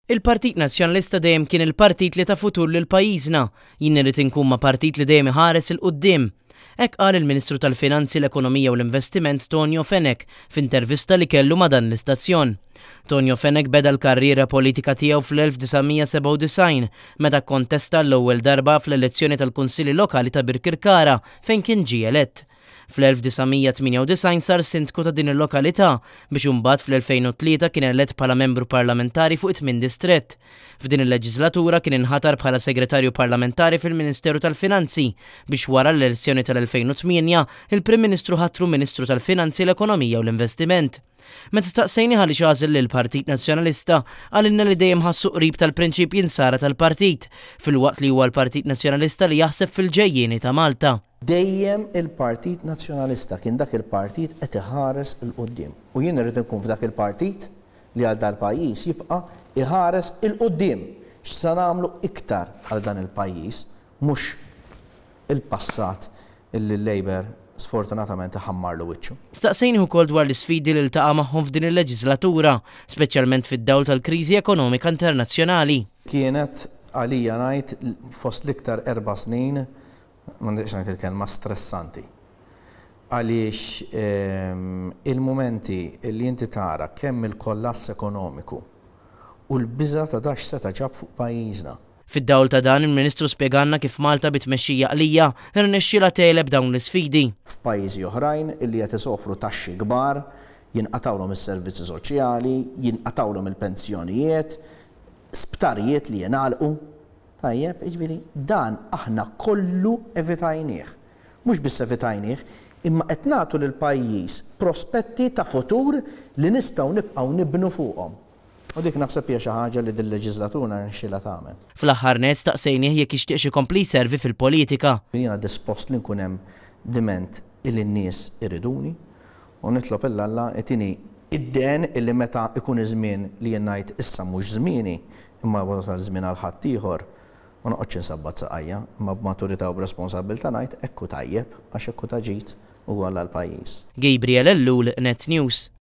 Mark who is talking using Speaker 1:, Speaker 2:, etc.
Speaker 1: Il-Partit Nazzjonalista dejjem kien il-partit li ta futur lil pajjiżna. Jien irrid inkun ma' partit li dejjem iħares 'il quddiem. Hekk qal il-Ministru tal-Finanzi, l-Ekonomija u l-Investiment Tonio Fenech f'intervista li kellu ma' dan l-istazzjon. Tonio Fenech beda l-karriera politika tiegħu fl-1997 meta kkontesta għall-ewwel darba fl-elezzjoni tal-Kunsilli Lokali ta' Birkirkara fejn kien ġie elett. Fl-1998 sar sindku ta' din il-lokalità biex imbagħad fl-2003 kien elett bħala membru parlamentari fuq it-tmien distrett. F'din il-leġislatura kien inħatar bħala segretarju parlamentari fil-Ministeru tal-Finanzi biex wara l-elezzjoni tal-2008 il-Prim Ministru ħatru Ministru tal-Finanzi, l-Ekonomija u l-Investiment. Meta staqsejnih għaliex għażel lill-Partit Nazzjonalista, qalilna li dejjem ħassu qrib tal-prinċipji nsara tal-partit, filwaqt li huwa l-Partit Nazzjonalista li jaħseb fil-ġejjieni ta' Malta.
Speaker 2: Dejjem il-Partit Nazzjonalista kien dak il-partit qed iħares 'il quddiem. U jien irrid inkun f'dak il-partit li għal dal-pajjiż jibqa' jħares 'il quddiem. X'se nagħmlu iktar għal dan il-pajjiż, mhux il-passat illi l-Labour sfortunatament iħammarlu wiċċu.
Speaker 1: Staqsejnih ukoll dwar l-isfidi li ltaqa' magħhom f'din il-leġiżlatura, speċjalment fid-dawl tal-kriżi ekonomika internazzjonali.
Speaker 2: Kienet għalija ngħid fost l-iktar erba' snin ma nridx ngħid il-kelma stressanti. Għaliex il-mumenti li inti tara kemm il-kollass ekonomiku u l-biża' ta' dak x'seta' ġab fuq pajjiżna.
Speaker 1: Fid-dawl ta' dan, il-Ministru spjegalna kif Malta bi tmexxija għaqlija rnexxielha tegħleb dawn l-isfidi.
Speaker 2: F'pajjiżi oħrajn illi qed isofru taxxi kbar, jinqatgħulhom is-servizzi soċjali, jinqatgħulhom il-pensjonijiet, sptarijiet li jingħalqu. Tajjeb, jiġifieri dan aħna kollu evitajnieh. Mhux biss evitajnieh, imma qed nagħtu lill-pajjiż prospetti ta' futur li nistgħu nibqgħu nibnu fuqhom. U dik naħseb hija xi ħaġa li dil-leġiżlatura rnexxielha tagħmel.
Speaker 1: Fl-aħħar nett staqsejnieh jekk jixtieqx ikompli jservi fil-politika.
Speaker 2: Jiena dispost li nkun hemm diment illi n-nies iriduni u nitlob 'il Alla jtini d-dehen illi meta jkun iż-żmien li jien ngħid issa mhux żmieni imma wasal iż-żmien għal ħaddieħor, ma noqgħodx insabbat saqajja, imma b'maturità u b'responsabbiltà ngħid hekk hu tajjeb għax hekk hu ta' ġid ukoll għall-pajjiż.
Speaker 1: Gabriel Ellul, Net News.